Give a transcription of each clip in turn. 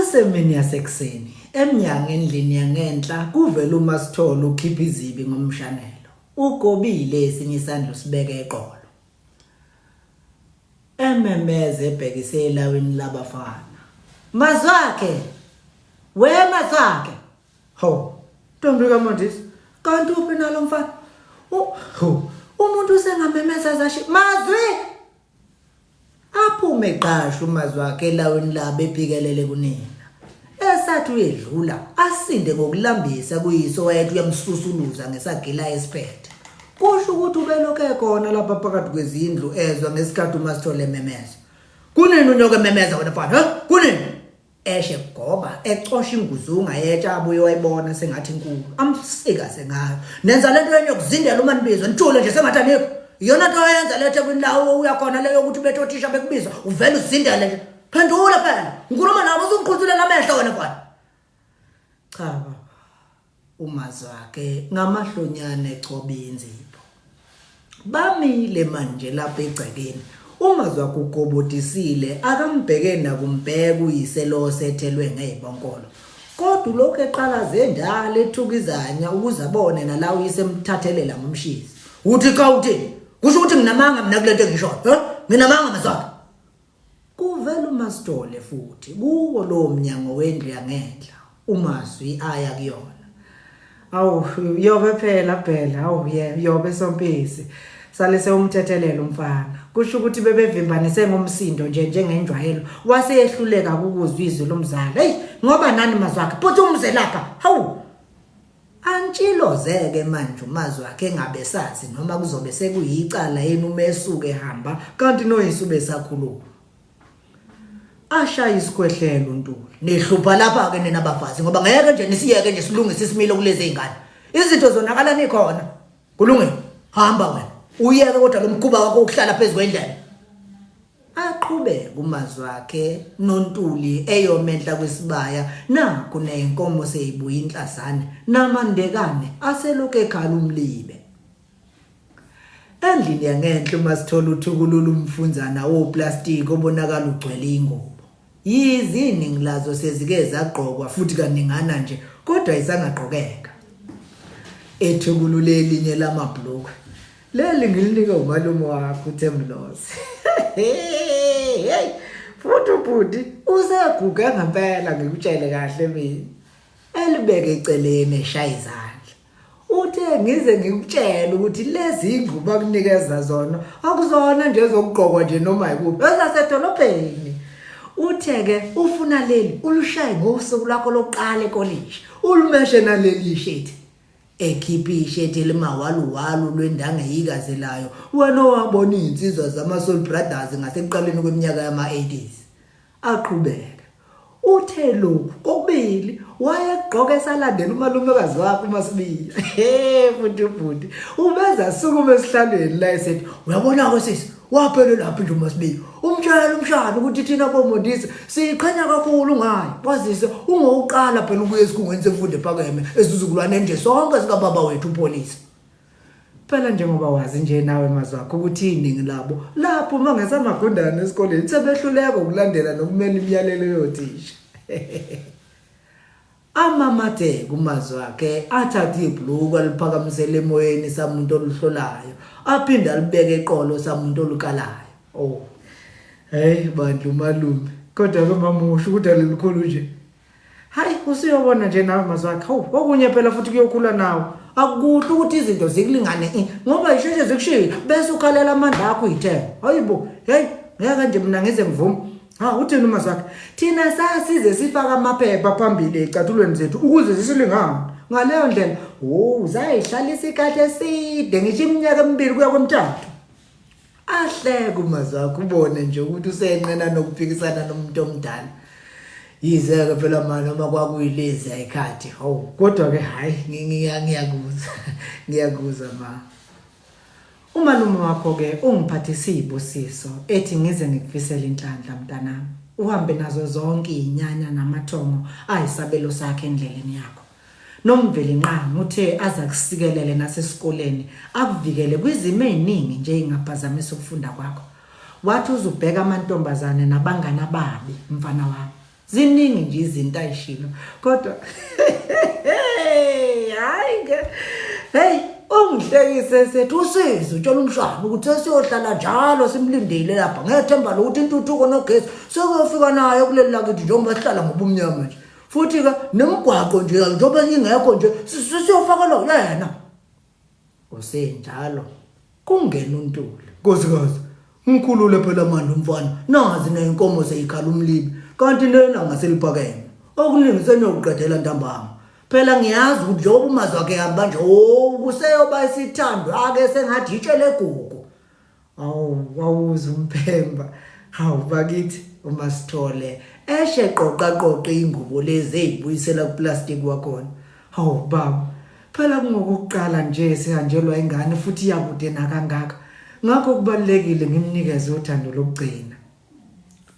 Kusemini yasekuseni, emnyango endlini yangenhla kuvela uMaSithole ukhipha izibi ngomshanelo. Ugobile esinye isandla usibeke eqolo. Ememeze ebhekise elawini labafana. Mazwakhe! We Mazwakhe! Hawu, ntombi kaMondisi, kanti uphi nalo mfana? Hawu, umuntu usengamemeza zashi Mazwi! Aphume qashu uMazwakhe elawini labo ephikelele kunina. Esathi uyedlula asinde ngokulambisa kuyise owayethi uyamsusuluza ngesagila esiphethe. Kusho ukuthi ubelokhu ekhona lapha phakathi kwezindlu ezwa ngesikhathi uMaSithole ememeza. Kunini unyoko ememeza wena mfana, he? Kunini? Eshe goba ecosha inguzunga yetsha abuye wayibona sengathi inkulu amsikaze ngayo. Nenza lento yenu yokuzindela uma nibizwa nithule nje sengathi anikho. Iyona nto oyenza le eThekwini la uya khona leyo ukuthi bethe othisha bekubiza uvele uzindele nje. Phendula phela. Ngikhuluma nawe usungiqhuzulela amehlo wena mfana. Cha baba. Umazwakhe ngamahlonyane echoba inzipho. Bamile manje lapha egcekeni. Umazwakhe ugobodisile akambheke nakumbheka uyise lo osethelwe ngezibonkolo. Kodwa ulokhu eqalaze endala ethuka izanya ukuze abone nala uyise emthathelela ngomshizi. Uthi cha uthini? Kusho ukuthi nginamanga mina kulento engishoyo. Eh? Nginamanga mazwakhe. Kuvela uMaSithole futhi kuwo lowo mnyango wendlu yangenhla uMazwi aya kuyona. Awu yobe phela Bhela, awu ye yobe sompisi. Sale sewumthethelela umfana. Kusho ukuthi bebevimbanise ngomsindo nje njengenjwayelo. Wase yehluleka ukuzwa izwi lomzali. Hey, ngoba nani mazwakhe, phuthi umze lapha. Hawu. Antshilozeke manje uMazwakhe engabe sazi noma kuzobe sekuyicala yini uma esuke ehamba kanti noyise ubesakhuluma. Ashaya isikhwehlelo uNtuli. Nihlupha lapha ke nina bafazi ngoba ngeke nje nisiyeke nje silungise isimilo kulezi zingane. Izinto zonakala nikhona. Kulungile. Hamba wena. Uyeke kodwa lo mkhuba wakho ukuhlala phezu kwendlela. Aqhubeke uMazwakhe noNtuli eyoma enhla kwesibaya nakhu nezinkomo seyibuya inhlasane namandekane aselokhu ekhala umlibe. Endlini yangenhla uMasithole uthukulula umfunzana woplastiki obonakala ugcwele ingubo. Yize iningi lazo sezike zagqokwa futhi kaningana nje kodwa ayisangagqokeka. Ethukulule elinye lamabhulukwe. Leli ngilinike umalume wakho uThemlose. Hey, futhi ubhuti useguge ngempela ngikutshele kahle mina. Elibeke eceleni eshaya izandla. Uthe ngize ngikutshele ukuthi lezi ingubo akunikeza zona akuzona nje ezokugqokwa nje noma yikuphi ezasedolobheni. Uthe-ke ufuna leli ulushaye ngosuku lwakho lokuqala ekolishi ulumeshe naleli ishethi ekhipha ishethi elimawaluwalu lwendangeyikaze layo wena owabona iy'nsizwa zama-soul brothers ngasekuqaleni kweminyaka yama-80s Aqhubeka. Uthe lokhu kokubili wayegqoka esalandela umalumekazi wakhe uMasibiya. He futhi ubhuti ubeza asukume esihlalweni la esethi uyabona-ke sisi waphelelaphi nje uMasibiya. Umtshela umshana ukuthi thina boMondisa siyiqhenya kakhulu ngaye. Kwazise ungowokuqala phela ukuya esikhungweni semfundo ephakeme esizukulwaneni nje sonke sikababa wethu uPholisa. Phela njengoba wazi nje nawe mazwakho ukuthi iningi labo laphuma ngesamagundane esikoleni sebehluleka ukulandela nokumela imiyalelo yothisha. Amamatheke umazwakhe athathe ibhuluku aliphakamisele emoyeni samuntu oluhlolayo aphinde alibeke eqolo samuntu olukalayo. Oh. Hey bandla umalume. Kodwa ke mamusho ukuthi alilikhulu nje. Hayi usuyobona nje nawe mazwakhe. Hawu okunye phela futhi kuyokhula nawe. Akukuhle ukuthi izinto zikulingane eh, ngoba isheshe zikushiye bese ukhalela amandla akho uyithele. Hayibo, hey ngeke nje mina ngize ngivume. Ha uthini umazwakhe? Thina sasize sifaka amaphepha phambili ecathulweni zethu ukuze zisilingane. Ngaleyo ndlela, wo zayihlalisa isikhathi eside ngisho iminyaka emibili kuya kwemithathu. Ahleke uMazwakhe ubone nje ukuthi usenqena nokuphikisana nomuntu omdala. Yize-ke phela ma noma kwakuyilezi ayikhathi. Hawu kodwa-ke hhayi ngiyakuzwa ngiyakuzwa ma. Umalume wakho-ke ungiphathise izibusiso ethi ngize ngikufisele inhlanhla mntanami. Uhambe nazo zonke izinyanya namathongo ayisabelo sakhe endleleni yakho. NoMvelinqangi uthe aze akusikelele nasesikoleni akuvikele kwizimo eziningi nje ezingaphazamisa ukufunda kwakho. Wathi uzubheka amantombazane nabangani ababi mfana wami. Ziningi nje izinto ayishilo kodwa hayi ke hey ungihlekise sethi usizi utshela umshana ukuthi sesiyohlala njalo simlindile lapha ngethemba lokuthi intuthuko nogesi sekuyofika nayo kuleli lakithi njengoba sihlala ngobumnyama nje futhi-ke nemigwaqo nje njengoba ingekho nje siyofakelwa yena Kusenjalo kungena uNtuli. Nkosikazi, ngikhulule phela manje umfana. Nazi nezinkomo seyikhala umlibi. Kanti lena ngaseliphakeme. Okuningi seniyokuqedela ntambama. Phela ngiyazi ukuthi njengoba umazi wakhe hamba nje, oh kuseyoba isithandwa ake sengathi itshe legugu. Awu wawuza umphemba. Hawu bakithi uMasithole eshe qoqa qoqa ingubo lezi ezibuyisela kuplastic wakhona. Hawu baba phela kungokuqala nje sihanjelwa ingane futhi iyakude nakangaka. Ngakho kubalekile ngimnikeze uthando lokugcina.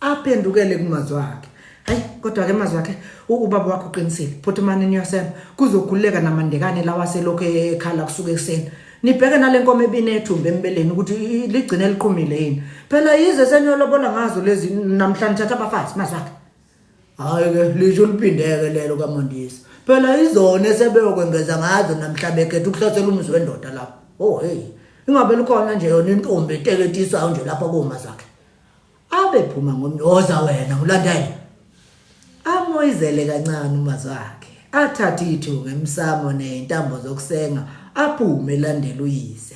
Aphendukele kumazwi akhe. Hayi kodwa ke mazwi akhe ubaba wakho uqinisile. Phuthumani niyosema. Kuzokhululeka namandekane lawa selokhu ekhala kusuka ekuseni. Nibheke nale nkomo ebinethumba embeleni ukuthi ligcine liqhumile yini. Phela yize seniyolobola ngazo lezi namhlanje thatha abafazi mazwi akhe. Hayi ke lisho liphindeke lelo kaMandisa. Phela izona esebeyokwengeza ngazo namhla bekhetha ukuhlasela umuzi wendoda lapho. Oh hey. Ingabe likhona nje yona intombi eteketisayo nje lapha komazakhe. Abephuma ngomnyoza wena ulandele. Amoyizele kancane umazwakhe. Athathe ithunga emsamo nezintambo zokusenga aphume elandela uyise.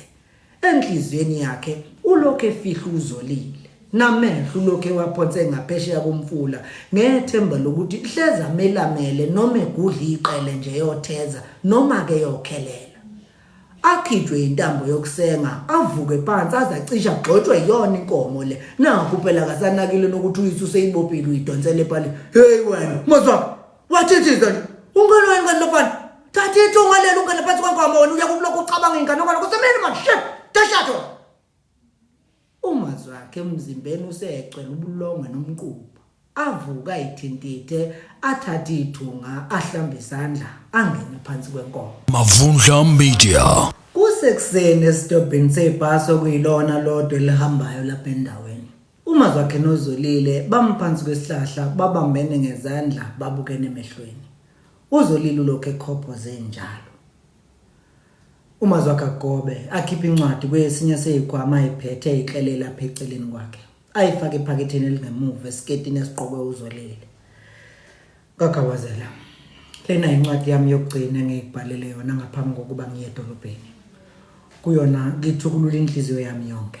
Enhliziyweni yakhe ulokhu efihla uzolile. Namehlo ulokhu ewaphonse ngaphesheya komfula ngethemba lokuthi hleze amelamele noma egudla iqele nje yotheza noma ke yokhelela. Akhijwe intambo yokusenga avuke phansi aze acishe agxotshwe yiyona inkomo le. Nakhu phela akasanakile nokuthi uyise useyibophile uyidonsela epalini. Hey wena, mazwa wathithiza nje. Ungena wena ngani lofana? Thatha ithunga lelo ungene phansi kwenkomo wena uya kulokhu ucabanga inganekwane kusemini manje. Shit! Tashatho. Umazwakhe emzimbeni usegcwele ubulongwe nomquba. Avuka ayithintithe athathe ithunga ahlambe isandla angene phansi kwenkomo. Mavundla Media. Kusekuseni esitobhini sebhasi okuyilona lodwa elihambayo lapha endaweni. Umazwakhe noZolile bamphansi kwesihlahla babambene ngezandla babukene emehlweni. Uzolile ulokhu ekhophoze njalo. Umazwakhe agobe akhiphe incwadi kwesinye sezikhwama ayiphethe eyiklelela lapha eceleni kwakhe. Ayifake ephaketheni elingemuva esiketini esiqokwe uZolile. Kagawazela. Lena incwadi yami yokugcina engiyibhalele yona ngaphambi kokuba ngiye edolobheni. Kuyona ngithukulula inhliziyo yami yonke.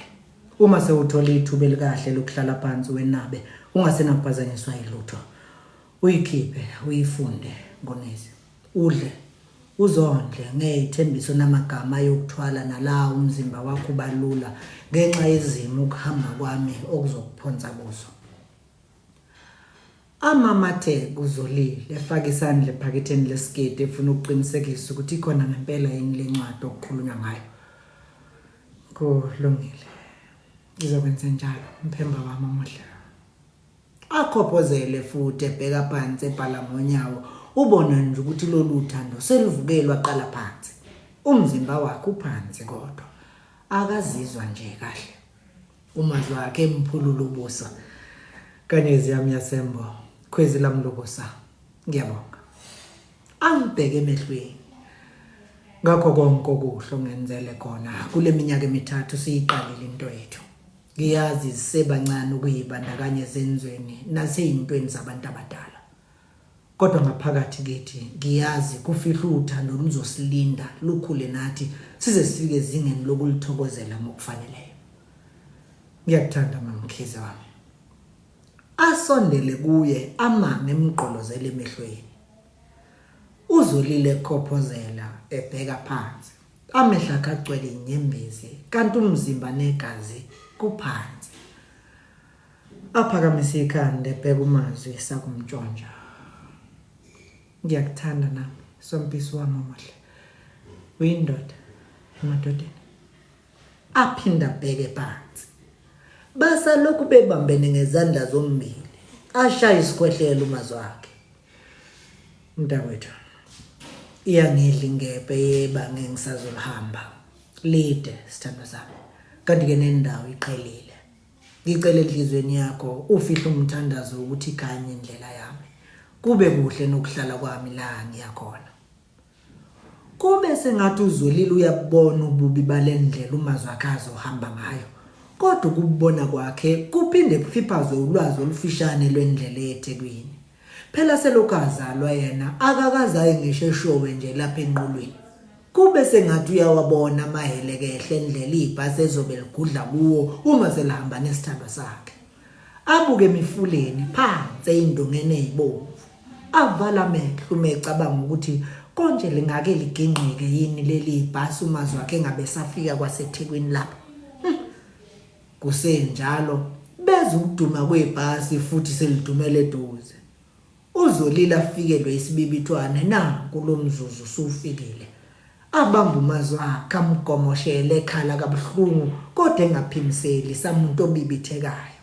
Uma sewuthola ithuba elikahle lokuhlala phansi wenabe ungasenakuphazanyiswa yilutho. Uyikhiphe uyifunde ngonezi. Udle uzondle ngey'thembiso namagama ayokuthwala nala umzimba wakho ubalula ngenxa yezimo ukuhamba kwami okuzokuphonsa kuzo. Amamatheke uZolile efaka isandla ephaketheni lesiketi efuna ukuqinisekisa ukuthi ikhona ngempela yini le ncwadi okukhulunywa ngayo. Kulungile. Ngizokwenza njalo mphemba wami omuhle. Akhophozele futhi ebheka phansi ebhala ngonyawo ubona nje ukuthi lolu thando seluvuke lwaqala phansi. Umzimba wakhe uphansi kodwa akazizwa nje kahle. Umazwi wakhe emphulula ubuso. Kanyezi yami yasembo, khwezi lami lokusa. Ngiyabonga. Angibheke emehlweni. Ngakho konke okuhle ongenzele khona kule minyaka emithathu siyiqalile into yethu. Ngiyazi sisebancane ukuyibandakanya ezenzweni naseyintweni zabantu abadala. Kodwa ngaphakathi kithi ngiyazi kufihlwe uthando oluzosilinda lukhule nathi size sifike ezingeni lokulithokozela ngokufaneleyo. Ngiyakuthanda MaMkhize wami. Asondele kuye amange emgqolozele emehlweni. Uzolile ekhophozela ebheka phansi. Amehlo akhe agcwele inyembezi kanti umzimba negazi kuphansi. Aphakamise ikhanda ebheka uMazwi sakumntshontsha. Ngiyakuthanda nami sompisi wami omuhle. Uyindoda emadodeni. Aphinda abheke phansi. Basalokhu bebambene ngezandla zombili. Ashaya isikhwehlela uMazwi wakhe. Mntakwethu, iyangidla ingebhe yebanga engisazolihamba. Lide, sithandwa sami. Kanti-ke nendawo iqhelile. Ngicela enhliziyweni yakho ufihle umthandazo ukuthi ikhanye indlela yami. Kube kuhle nokuhlala kwami la ngiyakhona. Kube sengathi uZolile uyabubona ububi bale ndlela uMazwakhe azohamba ngayo. Kodwa ukubona kwakhe kuphinde kufiphazwe ulwazi olufishane lwendlela eyeThekwini. Phela selokhu azalwa yena akakaze aye ngisho eShowe nje lapha enqulwini. Kube sengathi uyawabona amahelekehle endlela ibhasi ezobe ligudla kuwo uma selihamba nesithandwa sakhe. Abuke emifuleni phansi ey'ndongeni ey'bomvu. Avala amehlo uma ecabanga ukuthi konje lingake ligingqike yini leli bhasi umazwi wakhe engabe esafika kwaseThekwini lapho. Hmm. Kusenjalo beza ukuduma kwebhasi futhi selidumele eduze. Uzolile afikelwe isibibithwane nanku lo mzuzu usufikile. Abamba umazwi akhe amgomoshele ekhala kabuhlungu kodwa engaphimiseli samuntu obibithekayo.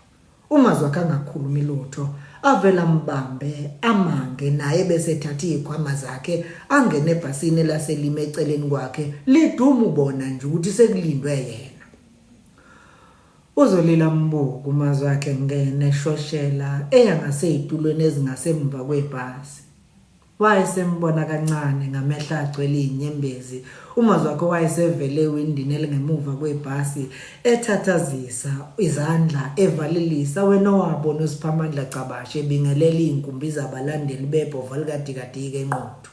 Umazwi akhe angakhulumi lutho avele ambambe amange naye bese ethatha izikhwama zakhe angene ebhasini elaselime eceleni kwakhe liduma ubona nje ukuthi sekulindwe yena. Uzolila mbuku umazwi akhe ngene eshoshela eya ngasey'tulweni ezingasemva kwebhasi. Wayesembona kancane ngamehlo agcwele iy'nyembezi umazwi wakhe wayesevele ewindini elingemuva kwebhasi ethathazisa izandla evalelisa wena owabona uSiphamandla Gcabashe ebingelela iy'nkumbi zabalandeli bebhova likadikadika eNquthu.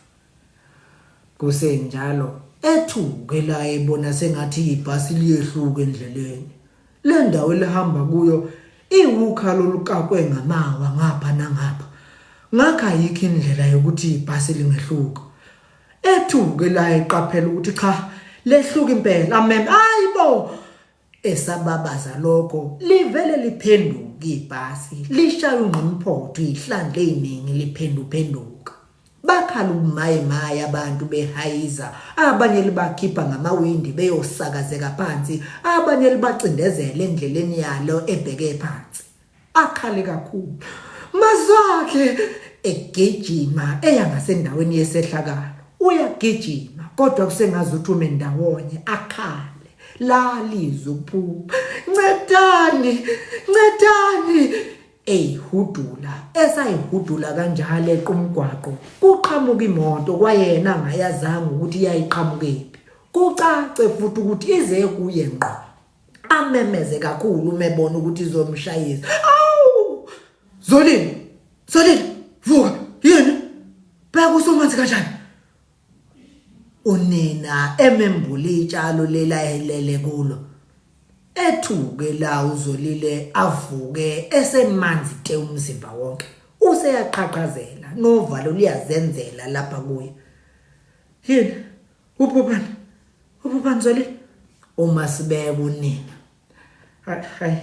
Kusenjalo ethuke la ebona sengathi ibhasi liyehluka endleleni. Le ndawo elihamba kuyo iwukhalo olukakwe ngamawa ngapha nangapha. Ngakho ayikho indlela yokuthi ibhasi lingehluka. Ethuke la eqaphela ukuthi cha lehluka impela ameme hayibo Esababaza lokho livele liphenduka ibhasi lishaya ungqimphotho ihlandla eziningi liphenduphenduka. Bakhala ubumayemaye abantu behayiza abanye libakhipha ngamawindi beyosakazeka phansi abanye libacindezela endleleni yalo ebheke phansi. Akhale kakhulu. Mazwakhe egijima eya ngasendaweni yesehlakalo. Uyagijima kodwa kusengazuthi ume ndawonye akhale. Lalizwe ukuphuma. Ncedani! Ncedani! Eyihudula esayihudula kanjalo eqa umgwaqo kuqhamuka imoto kwayena angayazanga ukuthi iyayiqhamukephi. Kucace futhi ukuthi ize kuye ngqo. Amemeze kakhulu uma ebona ukuthi izomshayisa. Awu! Zolile! Zolile! Vuka! Yini? Bheka usumanzi kanjani? Unina emembula itshalo lela elele kulo. Ethuke la uZolile avuke esemanzi te umzimba wonke. Useyaqhaqhazela novalo luyazenzela lapha kuye. Yini? Uphuphani? Uphuphani Zolile? Uma sibeka unina. Hayi, hayi.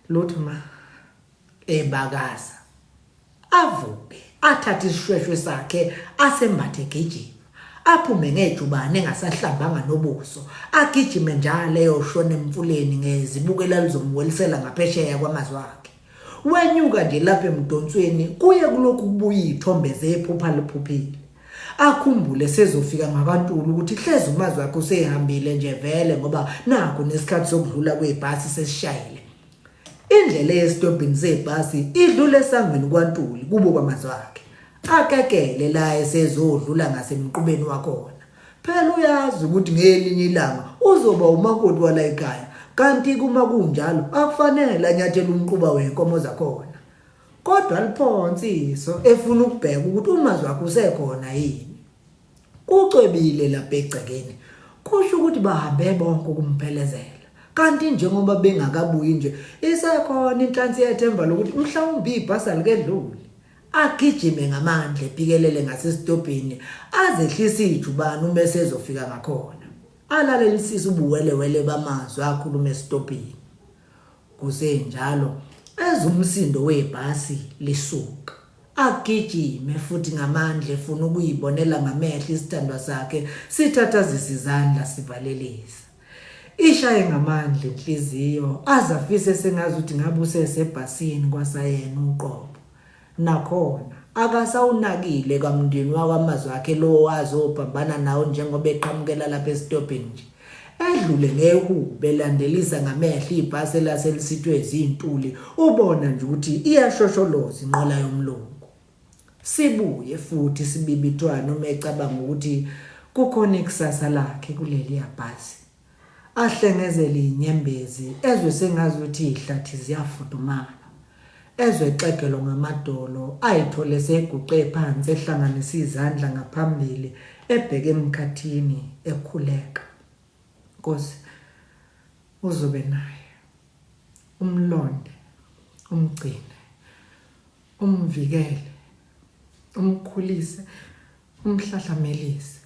Lutho ma. Ebakaza. Avuke, athathe isishweshwe sakhe asembathe gijima. Aphume ngejubane engasahlambanga nobuso. Agijime njalo eyoshona emfuleni ngezibukela lizomwelisela ngaphesheya kwamazwi akhe. Wenyuka nje lapha emdonsweni kuye kulokhu kubuya iy'thombe zephupha liphuphile. Akhumbule sezofika ngakwaNtuli ukuthi hleze umazwi wakhe usehambile nje vele ngoba nakhu nesikhathi sokudlula kwebhasi sesishayile. Indlela eyesitobhini sebhasi idlula esangweni kwaNtuli kubo kwamazwi akhe. Akekele la esezodlula ngasemqubeni wakhona. Phela uyazi ukuthi ngelinye ilanga uzoba umakoti wala ekhaya kanti kuma kunjalo akufanele anyathele umquba wenkomo zakhona. Kodwa liphonse iso efuna ukubheka ukuthi umazwi wakhe usekhona yini. Kucwebile lapha egcekeni. Kusho ukuthi bahambe bonke ukumphelezela. Kanti njengoba bengakabuyi nje isekhona inhlansi yethemba lokuthi mhlawumbe ibhasi alikedluli. Agijime ngamandla ephikelele ngasesitobhini azehlise ijubane uma esezofika ngakhona. Alalelisise ubuwelewele bamazwi akhuluma esitobhini. Kusenjalo ezwa umsindo webhasi lisuka. Agijime futhi ngamandla efuna ukuyibonela ngamehlo isithandwa sakhe sithathazisa izandla sivalelisa. Ishaye ngamandla inhliziyo aze afise sengazuthi ngabe usesebhasini kwasayena uqobo. Nakhona akasawunakile kwamndeni wakwamazwi akhe lo azophambana nawo njengoba eqhamukela lapha esitobhini nje. Edlule ngehube elandelisa ngamehlo ibhasi elaselisithwe zintuli ubona nje ukuthi iyashosholoza inqola yomlungu. Sibuye futhi sibibithwane uma ecabanga ukuthi kukhona ikusasa lakhe kuleliya bhasi. Ahlengezele izinyembezi ezwe sengazuthi izihlathi ziyafudumala. Ezwe exegelwa ngamadolo ayithole seguqe phansi ehlanganisa izandla ngaphambili ebheke emkhathini ekhuleka. Nkosi uzobe naye. Umlonde, umgcine, umvikele, umkhulise, umhlahlamelise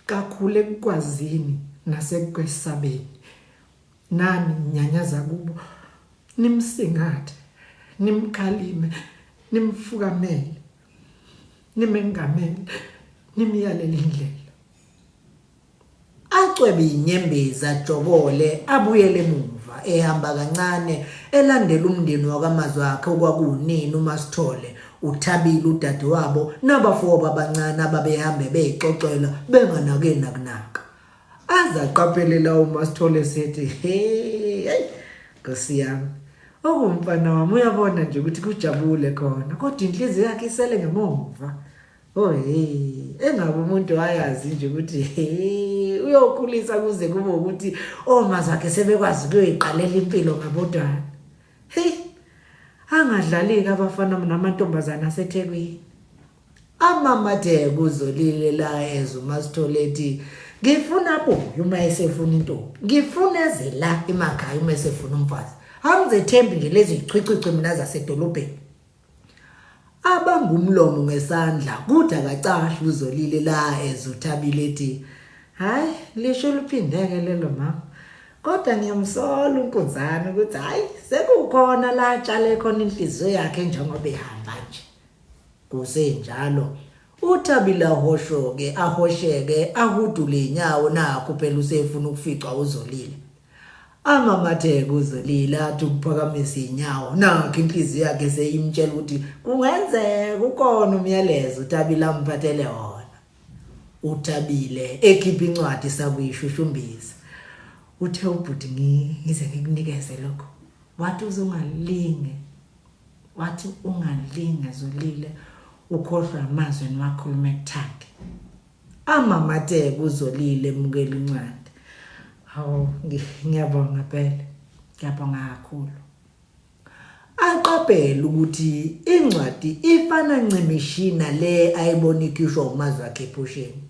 kakhulu ekukwazini nasekukwesabeni. Nani nyanyaza kubo nimsingathe, nimkhalime, nimfukamele, nimengamele, nimyalele indlela. Acwebe inyembezi ajokole abuyele emuva ehamba kancane elandela umndeni wakamazwakhe okwakuwunini uMaSithole, uThabile udadewabo nabafowabo abancane ababehambe beyixoxela benganake nakunaka. Aze aqaphele la uMaSithole sethi hey Nkosi yami okumfana wami uyabona nje ukuthi kujabule khona kodwa inhliziyo yakhe isele ngemuva. Oh hey, engabe umuntu wayazi nje ukuthi hey uyokhulisa kuze kube ukuthi omazakhe sebekwazi ukuyoyiqalela impilo ngabodwana. Hey, angadlaliki abafana namantombazana aseThekwini. Amamatheke uzolile la ezwe uMasithole ethi ngifuna abuye uma esefuna intombi, ngifuna eze la emakhaya uma esefuna umfazi. Angizethembi nje lezi zichwichwichwi mina zasedolobheni. Abangumlomo ngesandla kuthi akacashi uzolile la ezuthabile ethi hayi lisho liphindeke lelo mama kodwa ngiyamsola unkunzana ukuthi hayi sekukhona la atshale khona inhliziyo yakhe njengoba ehamba nje kusenjalo uthabile ahoshoke ahosheke ahudule inyawo nakho phela usefuna ukuficwa uzolile Amamatheke uZolile athi ukuphakamisa inyawo nakho inhliziyo yakhe seyimtshela ukuthi kungenzeka ukona umyalezo uThabile amphathele wona. UThabile ekhipha incwadi sakuyishushumbisa. Uthe ubhuti ngize ngikunikeze lokho. Wathi uzungalinge. Wathi ungalinge Zolile ukhohlwe amazwi eniwakhuluma ekuthakhe. Amamatheke uZolile emukela incwadi. Hawu ngiyabonga phela. Ngiyabonga kakhulu. Aqaphele ukuthi incwadi ifana ncimishi nale ayibona ikhishwa umazwi akhe ephusheni.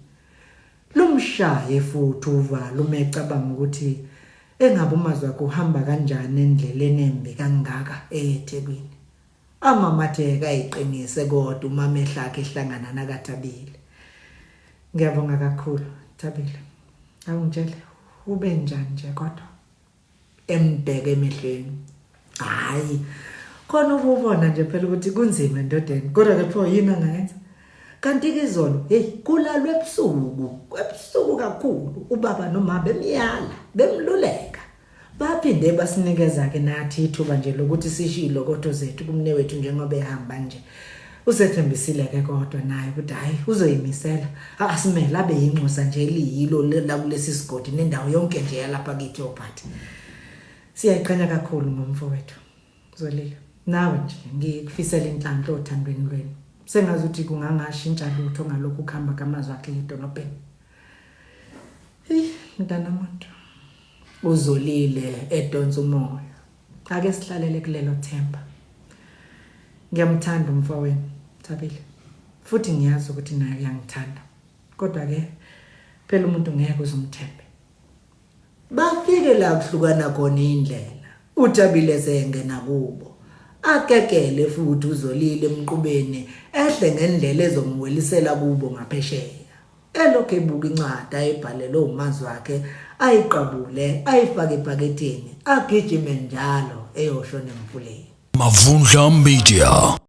Lumshaye futhi uvalo uma ecabanga ukuthi engabe umazwi akhe uhamba kanjani endleleni embi kangaka eyeThekwini. Amamatheka ayiqinise kodwa uma amehlo akhe ehlangana nakaThabile. Ngiyabonga kakhulu Thabile. Awungitshele ube njani nje kodwa? Embheke emehlweni. Hayi khona ububona nje phela ukuthi kunzima endodeni kodwa ke pho yini angayenza? Kanti ke izolo hey kulalwe ebusuku, ebusuku kakhulu ubaba nomama bemyala, bemluleka. Baphinde basinikeza-ke nathi ithuba nje lokuthi sisho iy'lokotho zethu kumnewethu njengoba ehamba nje. Usethembisile-ke kodwa naye ukuthi hhayi uzoyimisela asimele abe yinxusa nje eliyilo lakulesi sigodi nendawo yonke nje yalapha kithi ophathi. Siyayiqhenya kakhulu ngomfowethu Zolile. Nawe nje ngikufisela inhlanhla othandweni lwenu. Sengazi ukuthi kungangashintsha lutho ngalokhu kuhamba kamazwi akhe edolobheni. Hey mntanamuntu. Uzolile edonsa umoya. Ake sihlalele kulelo themba. Ngiyamthanda umfowenu Thabile. Futhi ngiyazi ukuthi naye uyangithanda. Kodwa ke phela umuntu ngeke uzumthembe. Bafike la kuhlukana khona indlela. UThabile sengena kubo. Akekele futhi uzolile emqubeni ehle ngendlela ezomwelisela kubo ngaphesheya. Elokhu ebuka incwadi ayibhalelwe umazwakhe ayiqabule ayifake ebhaketheni agijime njalo eyoshona emfuleni. Mavundla Media.